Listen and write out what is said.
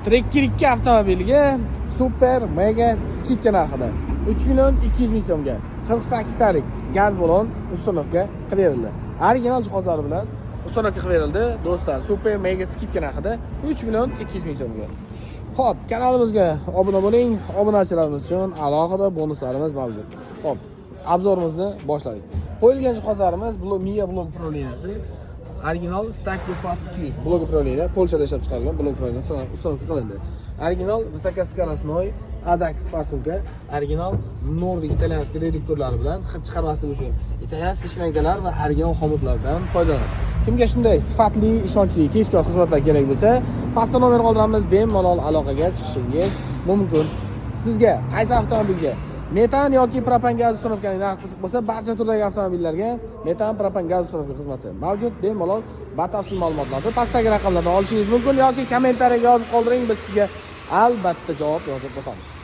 Tracker 2 avtomobiliga супер мега скидка narxida 3 million 200 ming so'mga 48 talik gaz balon установка qilib berildi. Original jihozlari bilan установка qilib berildi. Do'stlar, супер мега скидка narxida 3 million 200 ming so'mga. Xo'p, kanalimizga obuna bo'ling. Obunachilarimiz uchun alohida bonuslarimiz mavjud. Xo'p, обзор imizni boshladik. Qo'yilgan jihozlarimiz Miya блок управления si, original Stack Fast 200 блок управления, Polshada ishlab chiqarilgan блок управления установка qilindi. Original высокоскоростной Adax форсунка, original Nordic итальянский reduktorlari bilan hid chiqarmaslik uchun итальянский shlangalar va original xomutlardan foydalanadi. Kimga shunday sifatli, ishonchli, tezkor xizmatlar kerak bo'lsa, pastda nomer qoldiramiz, bemalol aloqaga chiqishingiz mumkin. Sizga qaysi avtomobilga metan yoki propan gaz установка ning narxi qiziq bo'lsa, barcha turdagi avtomobillarga metan, propan gaz установка xizmati mavjud. Bemalol batafsil ma'lumotlarni pastdagi raqamlardan olishingiz mumkin yoki kommentariyaga yozib qoldiring, biz sizga albatta javob yozib o'tamiz.